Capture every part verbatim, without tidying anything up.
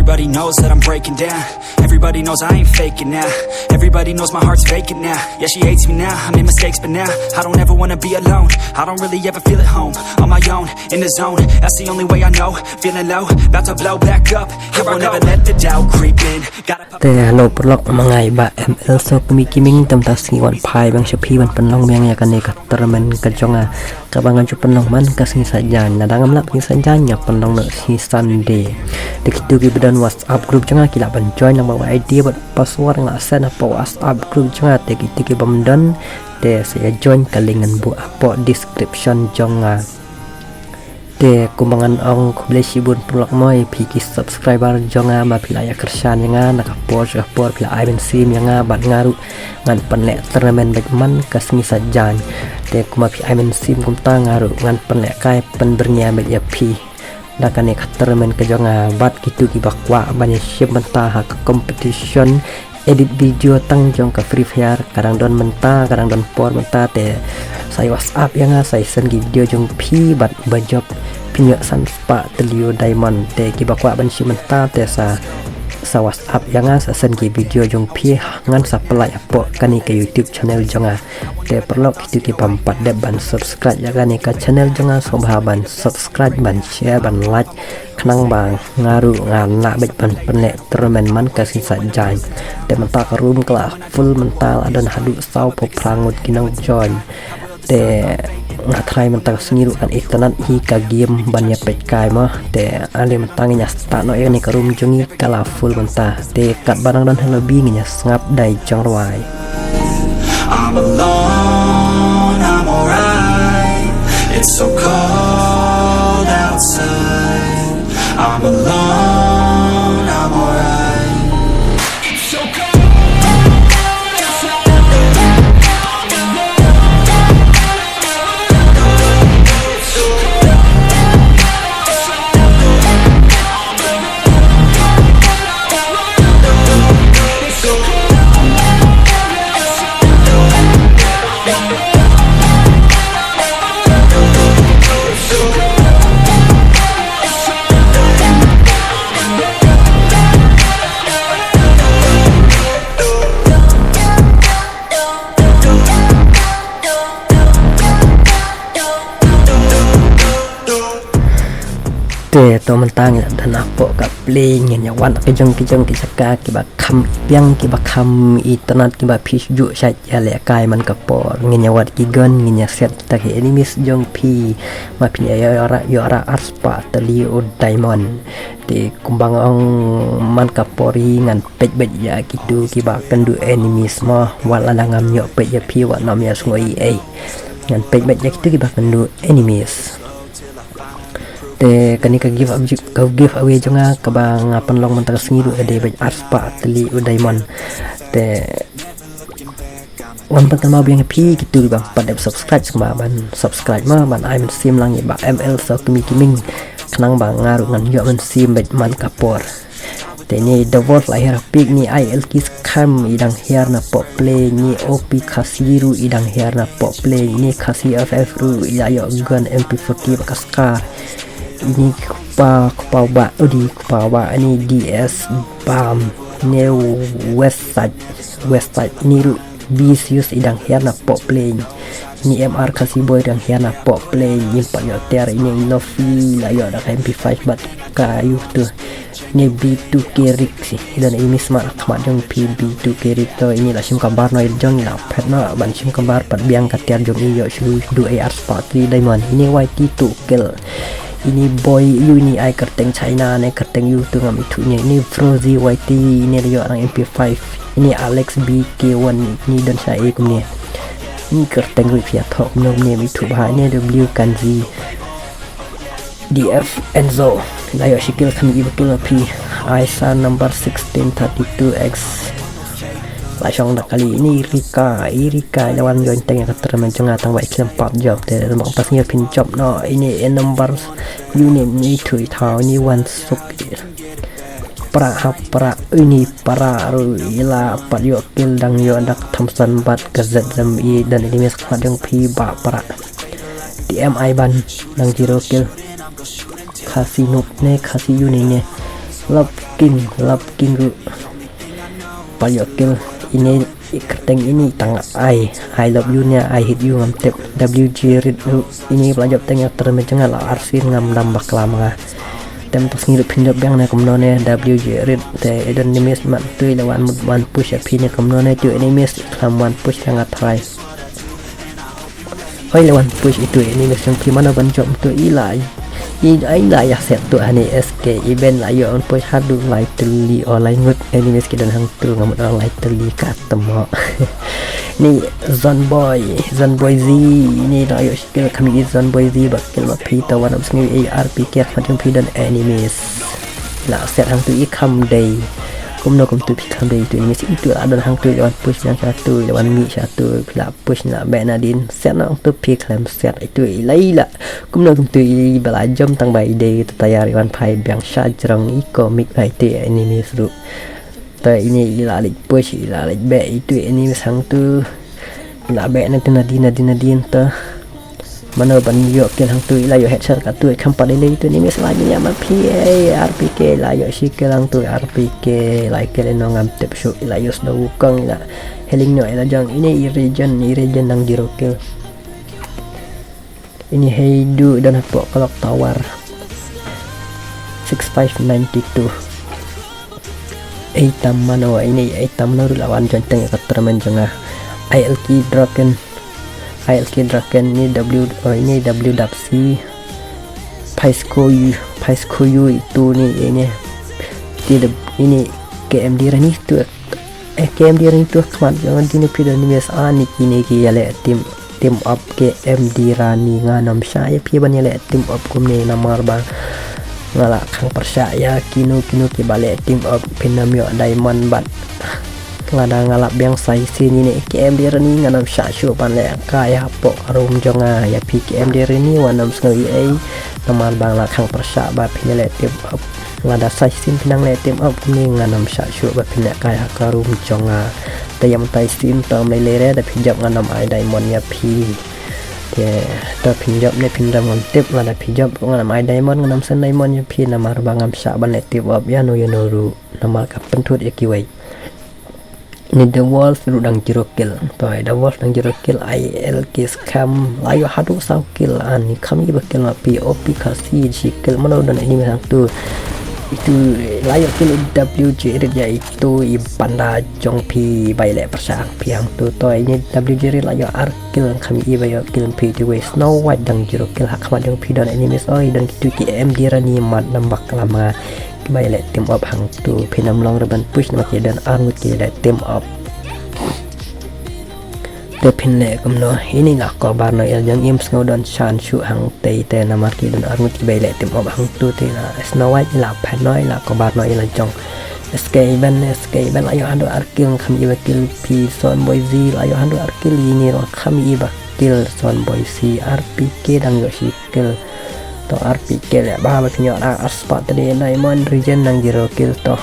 Everybody knows that I'm breaking down. Everybody knows I ain't faking now. Everybody knows my heart's vacant now. Yeah, she hates me now. I made mistakes, but now I don't ever wanna be alone. I don't really ever feel at home. On my own, in the zone. That's the only way I know. Feeling low, about to blow back up. I won't ever let the doubt creep in. Gotta pop. Te hello paralok, ma nga i Bah M L Sokmi Kiming, te mynta ka sngi wan phai biang sha phi ban pynlong biang ïa kane ka tournament ka jong nga. Kaba ngan ju pynlong man ka sngi Saitjaiñ, lada ngam lap sngi Saitjaiñ nga pynlong noh sngi Sunday. Te kito kiba don WhatsApp group jong nga ki lah ban join lyngba ka I D bad password nga la send hapoh WhatsApp group jong nga. Te kito ki bym don te sa ïa join, ka link ngan buh hapoh description jong nga. Te kumba ngan ong, khublei shibun paralok mo ïa phi ki subscriber jong nga, ma phi la ïa kyrshan ïa nga na ka por sha ka por, phi la ai mynsiem ïa nga bad nga ruh ngan pynleh tournament beit man ka sngi Saitjaiñ. Te kumba phi ai mynsiem kumta, nga ruh ngan pynlehkai pynbyrngia beit ïa phi da kane ka tournament ka jong nga. Bad kito kiba kwah ban ïa shim bynta ha ka competition edit video tang jong ka Free Fire, ka dang don mynta, ka dang don por mynta, te sa ïa WhatsApp ïa nga, sa ïa send ki video jong phi bad ba jop phin ïoh san spah tylli u diamond. Te kiba kwah ban shim bynta te sa, sa WhatsApp ïa nga, sa send ki video jong phi, ngan sa pynlait hapoh kane ka YouTube channel jong nga. Te paralok, kito ki bym pat dep ban subscribe ïa kane ka channel jong nga, sngewbha ban subscribe, ban share, ban like, khnang ba nga ruh ngan lah beit ban pynleh tournament man ka sngi Saitjaiñ. Te mynta ka room ka la full mynta, la don haduh sawphew phra ngut ki nongjoin. Te nga tharai mynta ka sngi ruh kan itynnad hi ka game ban ïa peitkai mo. Te ale mynta ngin ïa start noh ïa kane ka room jong ngi, ka la full mynta. Te katba dang don ha lobby ngin ïa sngap da i jingrwai. I'm alone, I'm alright. It's so cold outside. I'm alone, I'm alright. Te to mynta ngi la don hapoh ka plane, ngin ïa wad ki jong ki jong ki jaka kiba kham biang, kiba kham itynnad, kiba phi shu ju shait ïalehkai man ka por. Ngin ïa wad ki gun, ngin ïa siat kita ki enemies jong phi, ma phin ïa ïoh ra, ïoh ra arspah tylli u diamond. Te kumba nga ong, man ka por hi ngan peit beit ïa kito kiba kynduh enemies mo, wat lada ngam ïoh peit ïa phi wat nym ïa sngew ei ei. Ngan peit beit ïa kito kiba kynduh enemies. Te kane ka give up, ka giveaway jong nga kaba nga pynlong mynta ka sngi ruh ka dei beit arspah tylli u diamond. Te ngan pynkynmaw biang ïa phi kito kiba pat dep subscribe, sngewbha ban subscribe mo, ban ai mynsiem lang ïa i Bah M L Sokmi Kiming, khnang ba nga ruh ngan ïoh mynsiem beit man ka por. Te ine i Davos la hiar ha pik, ine i Elkis Kham i dang hiar na pop play, ine i O P Khasi ruh i dang hiar na pop play, ine i Khasi F F ruh i la ïoh gun M P forty bad ka Scar. Ine i Kpa, Kpa Ba, udi Kpa Ba, ine i D S Bam, ine i West Side, West Side, ine i ruh Bisius i dang hiar na pop play. Ine i M R Khasi Boy dang hiar na pop play. Ine i pat ïoh tiar, ine i Lofi la ïoh da ka M P five bad ka U two. Ine i B two K Rick si i don i mismat ha khmat jong phi, B two K Rick to ine i la shim kambar noh, i jong i la phet noh ban shim kambar, pat biang ka tiar jong i, ïoh shu duh ei arspah tylli diamond. Ine i Y T two kill. Ine i Boy U, ine i ai kyrteng China ne kyrteng U two ngam ithuh ine. Ine i Frozy Y T, ine i la ïoh nang M P five. Ine i Alex B K one, ine i don sha e kumne. Ine i kyrteng ruh phi ïathoh kumno kumne, ngam ithuh bha. Ine i W Kanzi. D F Enzo la ïoh shi kill, kham ïoh i ba kill ma phi. Aisa number sixteen thirty-two X. La shong da kali. Ine i Rika, i Rika i la wan join teng ïa ka tournament jong nga tang ba i khlem pap jop, te ba ka pas ngi phin jop noh. Ine i number, ine i three thaw, ine i Wan Suk. Pra ha pra, ine i Pra ruh i la pat ïoh kill, dang ïoh da ka Thompson bad ka Z M E, don enemies ha khmat jong phi Bah Pra. T M I ban dang zero kill. Khasi Noob ne Khasi U ne ne. Love King, Love King ruh. Pal ïoh kill, ine i kyrteng ine tang ai, I love you ne I hate you ngam tip. W J Rit ruh, ine pal ïoh teng ïa tournament jong nga la arsien ngam dam bakla ma nga. Tem to sngi ruh phin jop biang ne kumno ne W J Rit, te i don enemies mat tu i la wan mut wan push ïa phi ne kumno ne tu enemies i khlam wan push ïa nga trai. Oi, la wan push itu enemies jong phi mano ban jop tu i la. I ai la ïa set tu hani S K event la ïoh wan push haduh lai tylli o lai ngut enemies ki don hangtu ngam ot lai tylli ka temo. Ni Zone Boy, Zone Boy Z, ni la ïoh shi kill kham i Zone Boy Z ba kill ma phi ta wan ap sngi i R P K kham jong phi don enemies. La set hangtu i kham dei. Kumno kumtu phi kham dei tu enemies itu la don hangtu i wan push biang shatu i la wan mih shatu phi la push na beh nadin set na tu phi khlem set itu i lai la. Kumno kumtu i ba la jom tang ba i dei tu tayar i wan phai biang sha jrong i comic ba itu enemies ruh. Ta ini i la leit push i la leit beh itu enemies hangtu. I la beh nadin nadin nadin nadin ta. Mano ban ïoh kill hangtu i la ïoh headshot katu i kham pat i lei tu enemies la ngi ïa ma phi ei R P K la ïoh shi kill hangtu R P K la kill ino ngam tip shuh i la ïoh snow wukong i la healing noh i la jong ini i region i region nang zero kill. Ini hei du don hapoh clock tower. Six five ninety two. Ei tam mano ini ei tam mano ruh la wan join teng ka tournament jong nga. I L K Dragon. I L K Dragon ni W oh, ini W W C. Paisko yu, Paisko yu itu ni ini. Ti de ini K M D Rani tu. Eh K M D Rani tu khmat jong dini phi don ni mes ani kini ki ïa le team team up K M D Rani nga nam sha ïa phi ban ïa le team up kumne namar ba nga la khang pyrshah ïa kino kino ki ba le team up phin nam ïoh diamond bad lada nga lap biang sai sini ne K M D Rani nga nam sha shu ban le ka ïa hapoh ka room jong nga ïa phi K M D Rani wa nam sngew ei ei namar ba nga la khang pyrshah ba phin ïa le team up. Lada sai sien phi nang le team up kumne nga nam sha shu ba phin ïa kai ha ka room jong nga. Te ïa mynta sien to mlei le re da phi jop nga nam ai diamond ïa phi. Te to phin jop ne phin ram ngam tip lada phi jop nga nam ai diamond nga nam sen diamond ïa phi namar ba ngam sha ban le team up ïa no ïa no ruh namar ka pynthut ïa kiwei. Ni The Wolf ruh dang zero kill. To ai The Wolf dang zero kill ai L K Scam. La ïoh haduh saw kill ani kham i ba kill ma phi O P Khasi shi kill mano don ini hangtu. Itu la ïoh kill W J Rit ïa itu i banda jong phi bai le pyrshang phi hangtu. To ini W J Rit la ïoh ar kill kham i ba ïoh kill phi tu wei Snow White dang zero kill ha khmat jong phi don enemies oi don kitu ki M D Rani mat nambak lama. Ba ïa le team up hangtu phin ym long re ban push namar ki don arngut ki le team up. Te phin le kumno ini la kobar no ïa jong im sngew don shan shu hangtei te namar ki don arngut ki ba ïa le team up hangtu te la Snow White la phan no ïa la kobar no ïa la jong. S K Event S K Event la ïoh haduh ar kill kham i ba kill phi Son Boy Z la ïoh haduh ar kill ini ro kham i ba kill Son Boy C R P K dang ïoh shi kill. To R P K le ba ba phin ïoh ar spot te diamond region nang zero kill to.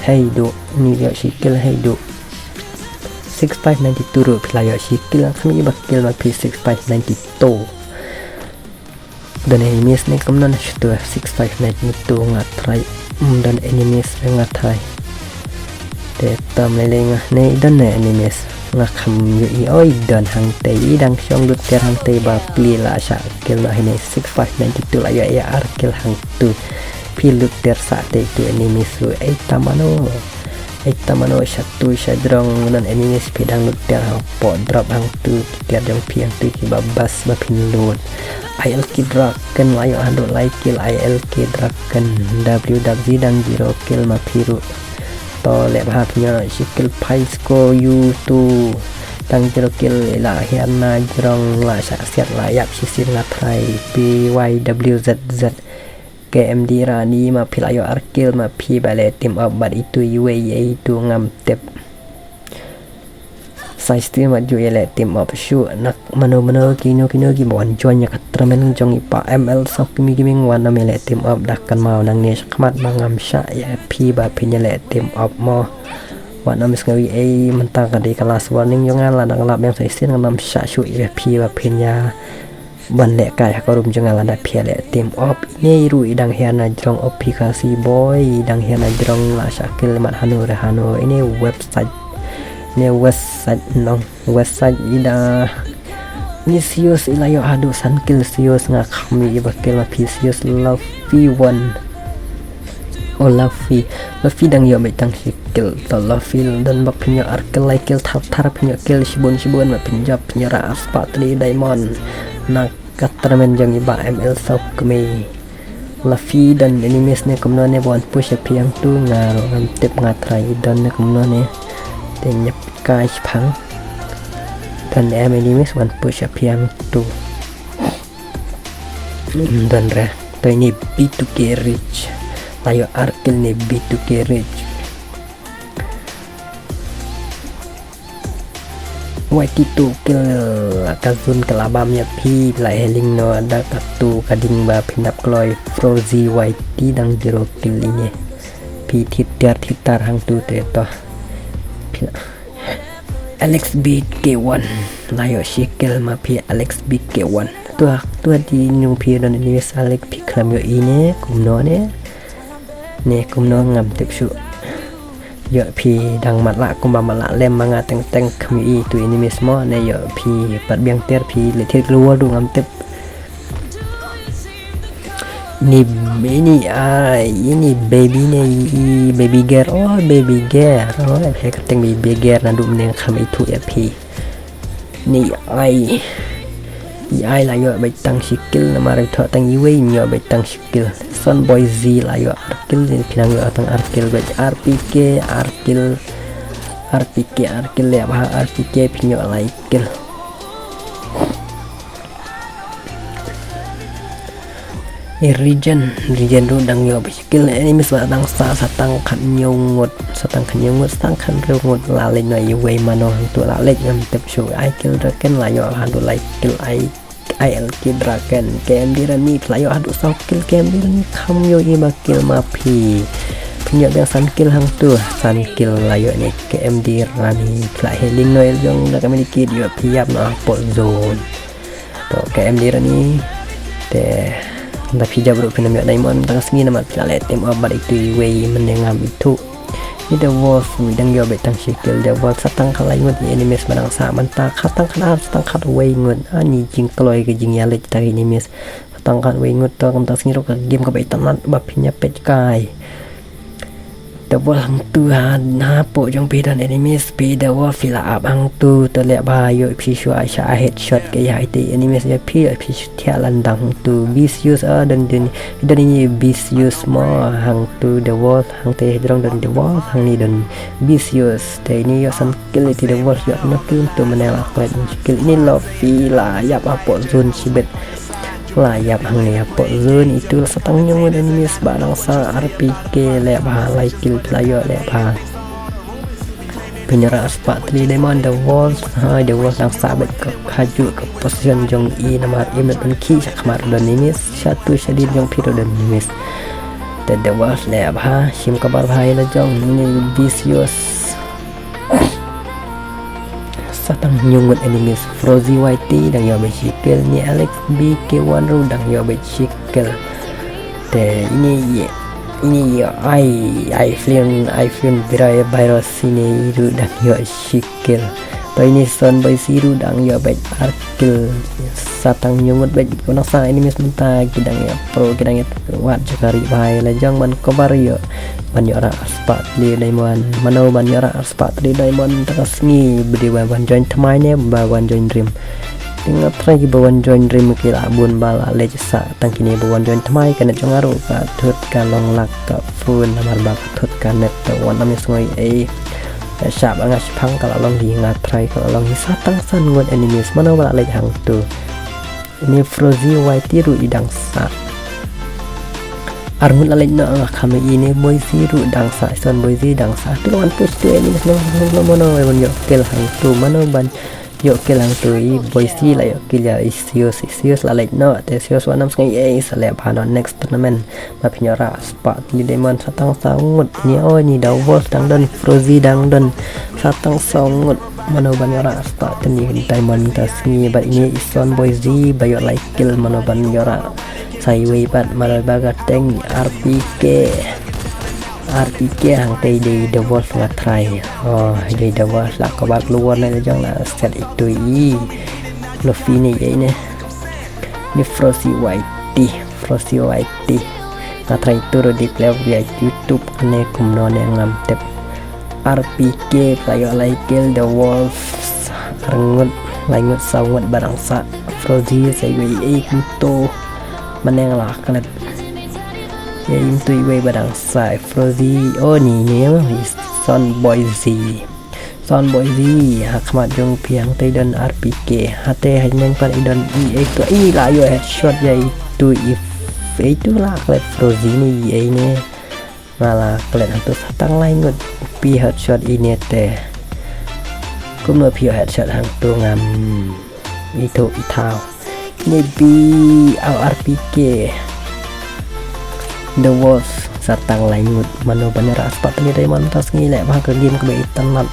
Hei du ni ïoh shi kill hei du. Six five ninety two ruh phi la ïoh shi kill kham i ba kill ma phi six five ninety two. Don enemies ne kam don shu tu six five ninety two nga try. Don enemies nga try. Te tam le le nga ne don ne enemies nga kham ïoh i oi don hangtei i dang shong lut ter hangtei ba pli la sha kill la hine six five ninety two la ïoh i ar kill hangtu. Phi lut ter sa te tu enemies ru ei tamano. Ei tamano sha tu sha jrong don enemies phi dang lut ter hangpo drop hangtu ter jong phi hangtu ki ba bas ba phin lut. I L K Dragon la ïoh haduh lai kill I L K Dragon W W Z dang zero kill ma phi ru. To le bha phi ïoh shi kill phai score you tu. Dang zero kill la hian na jrong la sha siat la ïap shi sin la thrai P Y W Z Z. K M D Rani ma phi la ïoh ar kill ma phi ba le team up bad itu iwei ïa itu ngam tip. Sai stream ma ju ïa le team up shu nak mano mano kino kino ki ba wan join ïa ka tournament jong i pa M L Sok Kimi Gaming wan nam ïa le team up dak kan mau nang ne shakmat ba ngam sha ïa phi ba phin ïa le team up mo. Wan nam sngew ei mynta ka dei ka last warning jong nga la dang lap yang sai stream ngam sha shu ïa phi ba phin ïa ban leh kai ha ka room jong nga lada phi leh team up. Ine ruh i dang hiar na jrong, O P Khasi boy, i dang hiar na jrong, la shah kill mat hano re hano. Ine website, ine website nong, website i da. Ine Sius i la ïoh haduh san kill. Sius, nga kham ïohi ba kill ma phi. Sius, Luffy one. Oh, Luffy, Luffy dang ïoh beit tang shi kill. To Luffy, don ba phin ïoh ar kill, lai kill, thar thar phin ïoh kill shibun shibun, ba phin jop, phin ïoh rah spah three diamond na ka tournament jong i Bah M L Sawkmie. Luffy, don enemies ne kumno ne ba wan push ïa phi hangtu? Nga ruh ngam tip, nga try don ne kumno ne. Te ñiap kai shipang. Don em enemies wan push ïa phi hangtu? Don re. To ine B two K Rich. La ïoh ar kill ne B two K Rich. Y T two kill. Ka zone ka la bam ïa phi, la healing noh da katu ka ding ba phin dap kloi. Frozy Y T dang zero kill. Ine phi thied tiar thied tar hangtu te to. Phi la Alex B K one. La ïoh shi kill ma phi Alex B K one. Tua, tua di ñiung phi don enemies Alex, phi khlem ïohi ne kumno ne. Ne kumno ngam tip shuh. Ïoh phi dang matlah kumba matlah lem ma nga teng teng, khlem ïohi tu enemies mo ne, ïoh phi pat biang tiar, phi leit thied global ruh ngam tip. Ni, ini ai, ini baby ne, i baby girl. Oh, baby girl. Oh, he kyrteng baby girl naduh mynne, kham ithuh ïa phi. Ni ai. I ai la ïoh beit tang shi kill, namar ithuh tang iwei ïoh beit tang shi kill. Son Boy Z la ïoh ar kill, phi nang ïoh tang ar kill beit. R P K ar kill. R P K ar kill, leh bha R P K, phi ïoh lai kill. Ïa Regen, Regen ruh dang ïoh beit shi kill. Enemies ba dang sah, sa tang khathynñiew ngut, sa tang khathynñiew ngut, sa tang khathynriew ngut. La leit noh iwei mano hangtu, la leit ngam tip shuh. Ai kill Draken la ïoh haduh lai kill, ai, ai L K Draken. K M D Rani la ïoh haduh saw kill. K M D Rani kham ïohi ba kill ma phi. Phi ïoh biang san kill hangtu, san kill la ïoh ne K M D Rani. Phi la healing noh, jong da ka medikit, ïoh phi ïap noh hapoh zone. To K M D Rani. Te da phi jop ruh phin ym ïoh diamond tang ka sngi namar phi la leh team up bad itu iwei mynne ngam ithuh. Ïa The Wolf, i dang ïoh beit tang shi kill. The Wolf, sa tang khatlai ngut ïa enemies ba dang sah mynta, khat tang khatar, sa tang khatwei ngut. Ani jingkloi ka jingïaleit ta enemies. Sa tang khatwei ngut, to kumta sngi ruh ka game kaba itynnad ba phin ïa peit kai. The Wolf hangtu ha, hapoh jong phi don enemies, phi The Wolf phi la ap hangtu, to leh bha, ïoh phi shuwa sha headshot ka ïa ite enemies, ïoh phi, ïoh phi shu thiah landang hangtu. Vicious, ah, don, don, don ini Vicious mo hangtu. The Wolf hangte hajrong don The Wolf, hangne don Vicious. Te ini ïoh san kill ite The Wolf, ïoh noh kill tu, mynne la klet kill. Ini Luffy la ïap hapoh zone shibit. La ïap hangne hapoh zone, itu la sa tang hynñiew ngut enemies ba dang sah. R P K leh bha, lai kill phi la ïoh, leh bha. Phin ïoh rah spah three diamond. The Wolf, ha, The Wolf dang sah beit ka, kajuh ka position jong i namar i mut ban khih sha khmat don enemies, shatu shadien jong phi ruh don enemies. Te The Wolf leh bha, shim cover bha ïa la jong, ini Vicious. Sa tang hynñiew ngut enemies. Frozy Y T dang ïoh beit shi kill, ni Alex B K one ruh dang ïoh beit shi kill. Te ini, ini ai, ai Flynn, ai Flynn Virai Virus ini ruh dang ïoh shi kill. To ini Son Boy Z ruh dang ïoh beit ar kill. Sa tang hynñiew ngut beit, u nang sah enemies mynta ki dang ïa pro, ki dang ïa wad jaka ri bha ïa la jong ban cover ïoh. Ban ïoh rah spah three diamond. Mano ban ïoh rah spah three diamond tang ka sngi, ba dei ba wan join thymmai ne ba wan join rim. Te nga try ki ba wan join rim ki la bun ba la leit sah, tang kine ba wan join thymmai, ka net jong nga ruh ka thut ka long lag ka phone namar ba ka thut ka net, te wan ym ïa sngew ei. Ka shah ba nga shipang ka la long hi, nga try ka la long hi. Sa tang san ngut enemies, mano ba la leit hangtu. Ini Frozy Y T ruh i dang sah. Ar ngut la leit noh, nga kham ïohi, ini Boy Z ruh dang sah, Son Boy Z dang sah. Tu la wan push tu, ini mano, mano, mano, ban ïoh kill hangtu, mano ban Ïoh kill hangtu i Boise la ïoh kill ïa i Sios, i Sios la leit noh, te Sios wan ym sngew ei, sa leh bha noh next tournament. Ma pynïoh rah spah tylli diamond, sa tang saw ngut. Ini, oh, ini The Wolf dang don, Frozy dang don. Sa tang saw ngut. Mano ban ïoh rah spah tylli diamond mynta sngi, bad ini i Son Boise ba ïoh lai kill, mano ban ïoh rah. Sa iwei pat, mano ba ka teng R P K. R P K hangtei dei The Wolf nga try. Oh, dei The Wolf la cover luar na jong la set itu i. Luffy ni ye ne. Ni Frozy Y T, Frozy Y T. Nga try tu ro di play via YouTube ne kumno ne ngam tip. R P K la ïoh lai kill The Wolf. Arngut, laingut, sawngut ba dang sah. Frozy sa iwei ei kumto. Mane nga la klet. Ïa imtu iwei ba dang sah Frozy. Oh, ni ni, oh, i Son Boise. Son Boise, ha khmat jong phi hangtei don R P K. Hate ha neng pat i don i ei tu, i la ïoh headshot ïa itu i, ei tu la klet Frozy ni i ei ne. Nga la klet hangtu sa tang laingut. Phi headshot i ne te. Kumno phi headshot hangtu ngam. Itu i thaw. Maybe our R P K. The Wolf sa tang laingut. Mano ban ïoh rah spah tylli diamond mynta sngi, leh bha ka game kaba itynnad.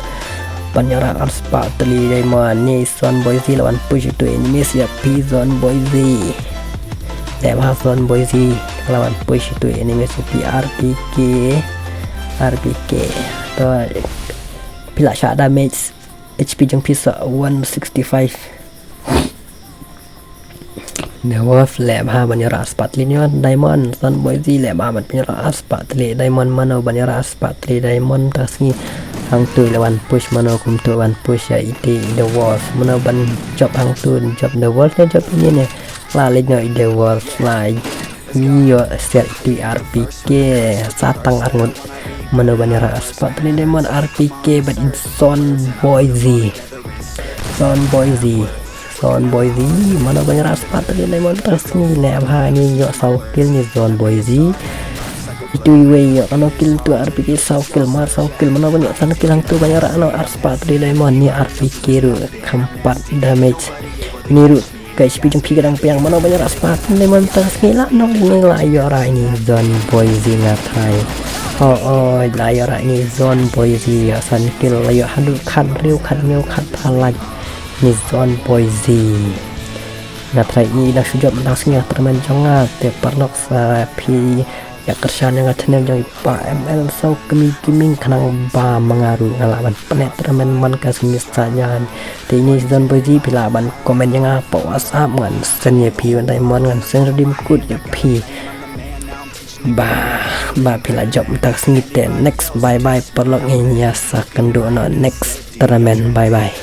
Ban ïoh rah spah tylli diamond ni Son Boise la wan push itu enemies ïa phi Son Boise. Leh bha Son Boise la wan push itu enemies ïa phi R P K. R P K. To phi la shah damage. H P jong phi sa one sixty-five. The Wolf leh bha ban ïoh rah spah tylli diamond. Son Boise leh bha ban ïoh rah spah tylli diamond, mano ban ïoh rah spah tylli diamond mynta sngi. Hangtu la wan push, mano kumtu wan push ïa iti The Wolf. Mano ban jop hangtu, jop The Wolf ne jop ini ne. La leit noh i The Wolf la ïoh set itu R P K sa tang arngut. Mano ban ïoh rah spah tylli diamond R P K bad i Son Boise. Son Boise. Son Boise. Mano ban ïoh rah spah tylli diamond mynta sngi, leh bha ni ïoh saw kill ni Son Boise. Itu iwei ïoh kano kill tu R P K saw kill, mar saw kill, mano ban ïoh san kill hangtu ban ïoh rah no ar spah tylli diamond ni R P K ruh kham pat damage. Ini ruh ka H P jong phi ka dang pdiang, mano ban ïoh rah spah tylli diamond mynta sngi, la nok ni la ïoh rah ini Son Boise nga try. Oh, oh, la ïoh rah ini Son Boise, ïoh san kill, la ïoh haduh khathynriew khathynñiew khatphra lait ni Son Boise. Nga try ini dang shu jop mynta sngi ha tournament jong nga, te paralok sa phi ïa kyrshan ïa nga channel jong i Pa M L Sawkmie Gaming khnang ba ma nga ruh nga lah ban pyneh tournament man ka sngi sajan. Te ini Son Boise phi lah ban comment ïa nga pa WhatsApp, ngan send ïa phi ban diamond, ngan send redeem code ïa phi. Ba, ba phi lah jop mynta sngi te next, bye bye paralok, ngin ïa sa kynduh noh next tournament, bye bye.